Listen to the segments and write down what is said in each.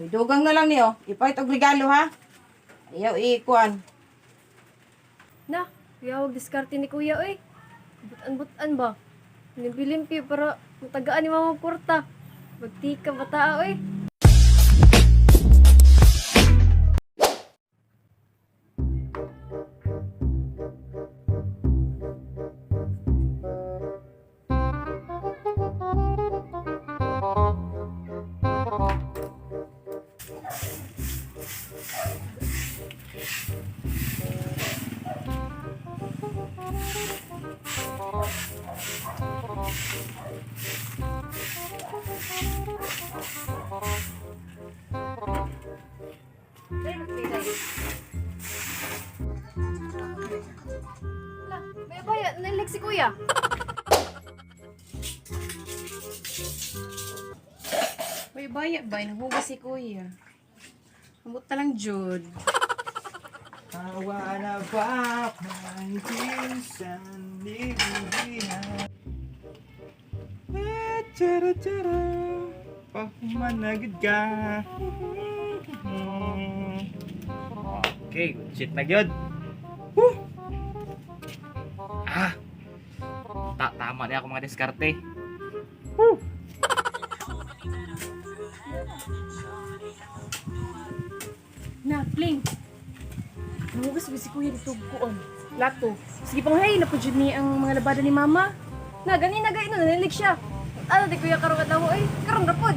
Dugang na lang niyo. Ipahit og regalo ha. Ayaw ikuan. Na, kuya, wag diskarte ni kuya, oy. Butan-butan ba? Limpi-limpi para matagaan ni mama kwarta. Magtika bata, oy. Wala, may baya, nailig si kuya. May baya ba? Nahugas si kuya. Ambot na lang, Jude. I wanna buy my pinsan libuhihan. Ah, Tara, tara, pahumanagid ka. Okay, good shit na gyud. Woo! Ah! Tama na ako mga diskarte. Woo! Na, Pling. Nahugas ba si kuya dito kuon? Lato. Sige pang hey, napujud ni ang mga labada ni mama. Na, ganina gay no, nanilig siya. Ano di kuya karong adlaw, oy? Karong rapod.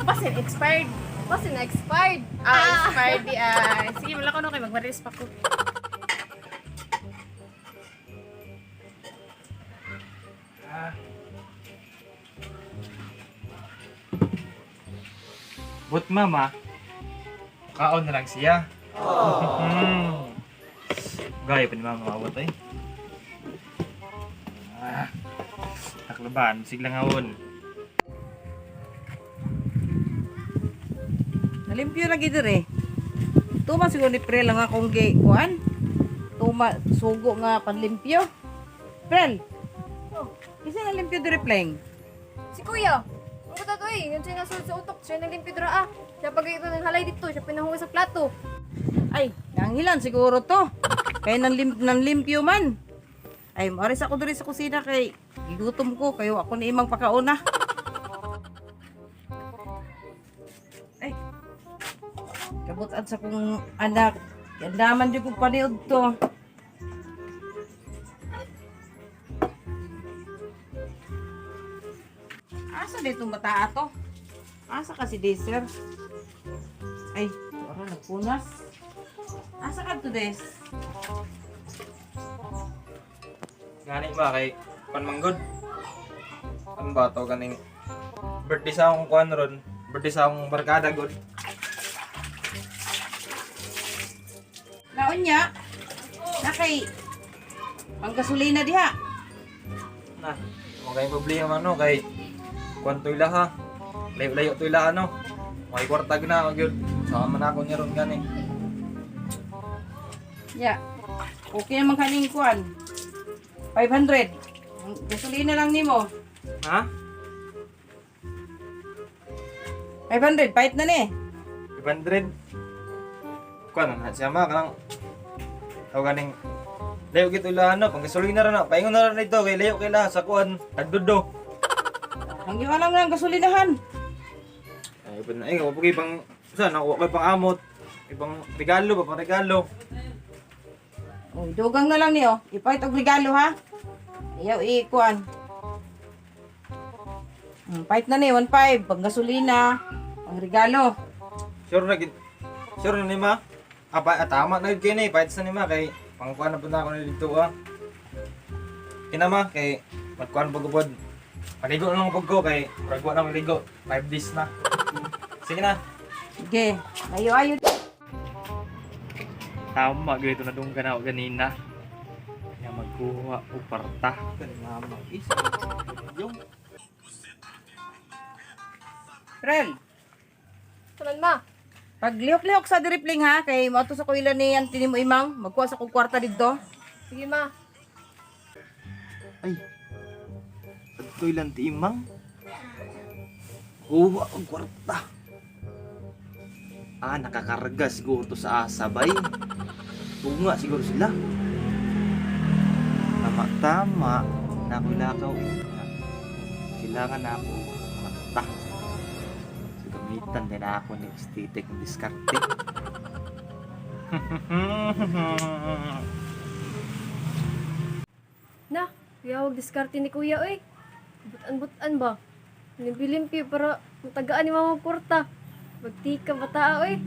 Basin, expired. Kasi na expired. Ah, expired di ay. Sige, wala ko no kay magmarilis pa ko. Ah. But mama, kaon na lang siya. Gaya pa ni mama maawat eh. Ah, taklaban, siglang awon. Nalimpyo lagi dire. Tuma siguro ni Prel ang akong gi kuan. Tuma sugo nga panlimpyo. Prel. Oh. Isa nalimpyo dire Pleng. Si kuya. Ang buta to, oy. Yun siya nasulod sa utok. Siya naglimpi dra, ah. Siya pag ito ng halay dito. Siya pinahugas sa plato. Ay, nanghilan siguro to. Kay nanlimpyo man. Ay, maris ako diri sa kusina kay gigutom ko kayo ako ni imang pakauna. Ay. Kabutan sa kong anak. Gandaman jud kong paniud to. Asa dito mata ato? Asa kasi di, sir? Ay, wala nagpunas. Asa ka to, Des? Gani ba kay panmanggod? Ano ba to ganing birthday sa akong kuan ron, birthday sa akong barkada god. Naon niya? Na kay ang gasolina diha. Na, mo kay problema no kay kuan toy laha. Layo-layo toy laha no. May kwarta na ako gyud. Sama man ako niya ron gani. Ya. Okay naman kaning kuan. 500. Ang gasolina lang nimo. Ha? 500 pahit na ni. 500. Kuan na siya ma kanang tawag ganing layo gid toy laha no, pang gasolina ra na. Paingon na ra nito kay layo kay laha sa kuan tagdudo. Ang lang ng gasolinahan. Ay, pud na ay kapag pang saan ako kay pang amot. Ibang regalo ba pang regalo. Oy, dugang na lang niyo. Ipahit og regalo ha. Ayaw i-kuan. Pahit na ni 1.5 pang gasolina, pang regalo. Sure na gid. Sure na ni ma. Apa ah, tama na gid kini pahit sa ni ma kay pangkuan na pud na ako ni dito ah. Kina ma kay magkuan pag upod. Maligo na lang pag ko kay murag wa na maligo. 5 days na. Sige na. Sige. Ayo ayo. Tama gid na dunggan ako ganina. Kaya magkuha og parta. Kani mama is. Yung Prel, Saman ma. paglihok-lihok sa diripling ha kay moadto sa kuila ni Auntie nimo imang, magkuha sa kong kwarta didto. Sige ma. Ay. Adtoy lang ti imang. Kuha og kwarta. Ah, nakakarga siguro to sa asa, bay. Tunga siguro sila. Tama, tama. Nakulakaw eh. Kailangan na ako kwarta. So, gamitan din ako ni Stitek ng diskarte. Na, kuyawag diskarte ni kuya oy. Butan-butan ba? Limpi-limpi para matagaan ni mama og kwarta. Magtika bata oy.